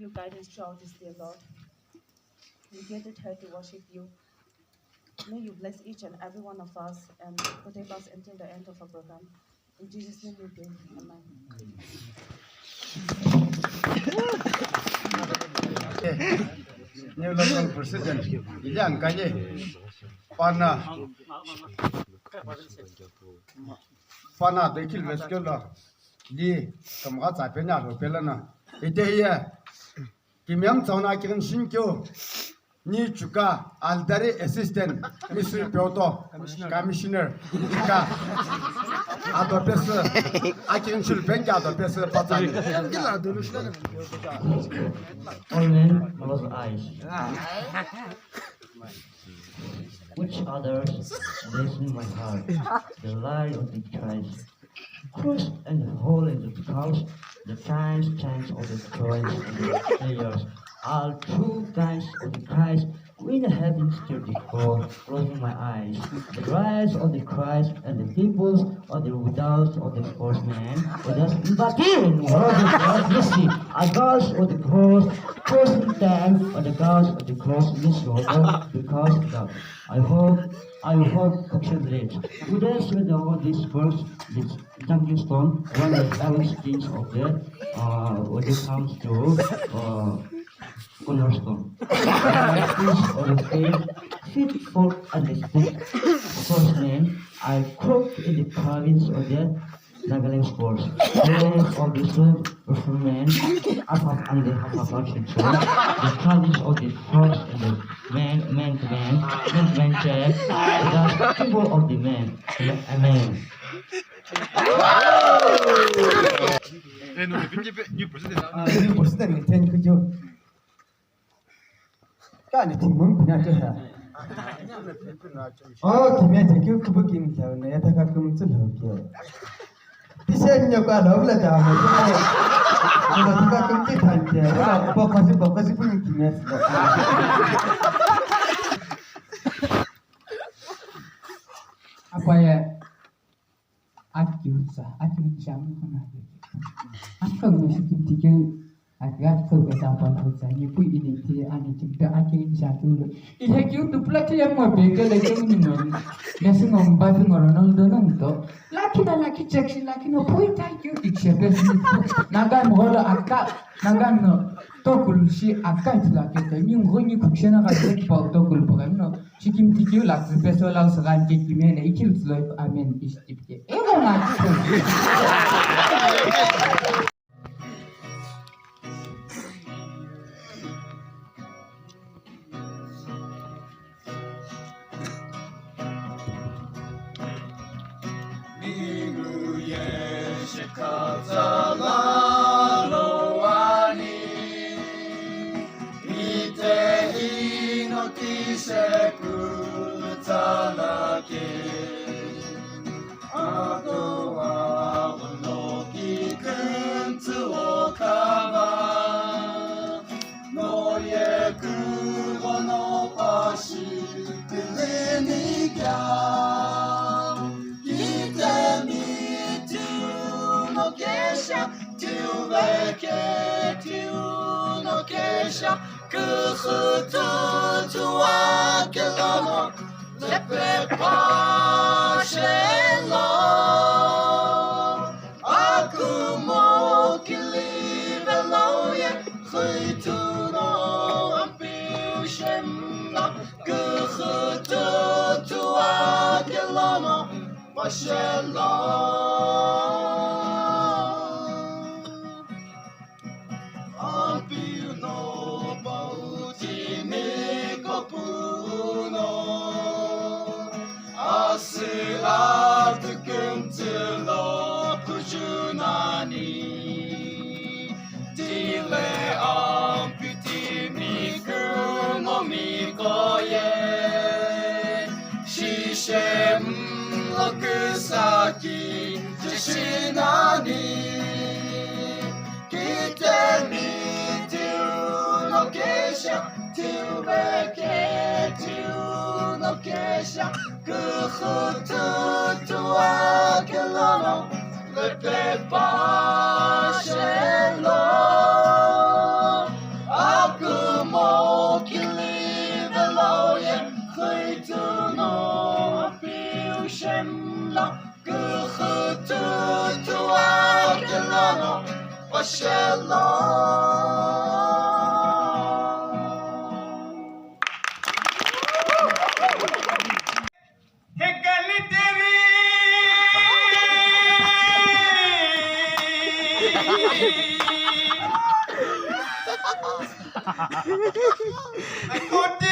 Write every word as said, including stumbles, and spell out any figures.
Your guidance throughout this day, Lord. We gathered here to worship you. May you bless each and every one of us and protect us until the end of our program. In Jesus' name we pray. Amen. New local president, Ilian Kanye, Pana, Pana Dekil Veskela, Li, Kamga Tsapenya, Lopelana, Itehiya, Kimiam Tsona Kirin Shinkyo, Ni Chuka, Aldari Assistant, Misri Pyoto, Commissioner, Chuka, Adopes, Akin Chulpenki Adopes, Patani. All men close eyes. Which others blessing my heart, the light of the Christ. Cross and the hole in the cross, the times, times of the cross and the prayers, all true times of the Christ, when the heavens stir the cross, closing my eyes, the rise of the Christ and the peoples of the without of the first man, with us in the king, world of God, mercy, a ghost of the cross, crossing time, on the ghost of the cross, this world, because God. I hope, I hope concentrate. Today, with all this verse, this jumping stone, one of the seven things of the, uh, when it comes to, uh, cornerstone. This of the faith, fit for and the stick. First name, I croak in the province of the Nagaland sports. Players of the South Performance, Apap and the Hapap Action Show, the courage of the force and the man, man to man, man to man check, the people of the man. Amen. Ah, new president, thank you. Kani thingmung pina ke ha. Oh, kime thank you kubu kin thaw na ya thaka kum tsu lo ke. Tisen nyo ka lo la ta mo. Mo thaka kum ti than ke. Ba ba kasi ba kasi pun kime. Apa ya? Akiu sa, akiu ni siya mo kuna. Akiu mo si kim tikeu, akiu akiu ka sa pa pa sa ni pui ini ti ani kim pe akiu ni siya tu lo. Ihe kiu tu pula ti yang mo be ke le ke ni mo. Nesi ngom ba ti ngoro nong do nong to. Laki na laki check si laki no pui ta kiu dik se pe si. Nagan holo akka, nagan no tokul si akka ti la ke to. Ni ngo ni kuksena ka se pa tokul pa no. Chikim tikeu la peso lau sagan ke kimene ikil sloi amen istip ke. Ego ma. Mingu ye shikatsa la lo ani. Ite hino kise kutsala ke. Ado awono ki kuntu okava. No ye kugo no pashi pilini kya. Kitemi tiu no kesha, tiu veke tiu no kesha, kuhutu tua kelono, lepe pashelo. Akumo kili veloye, khuituno ampiu shemla, kuhutu tua kelono, pashelo. Ampiu no pauti mi kopuno. Asila tukunti lo kujunani. Tile ampiti mi kumo mi koye. Shishem lo kusaki tishinani. Kitemi tiu no kesha, tiu veke tiu no kesha, kuhutu tua kelono, lepe pashelo. Koti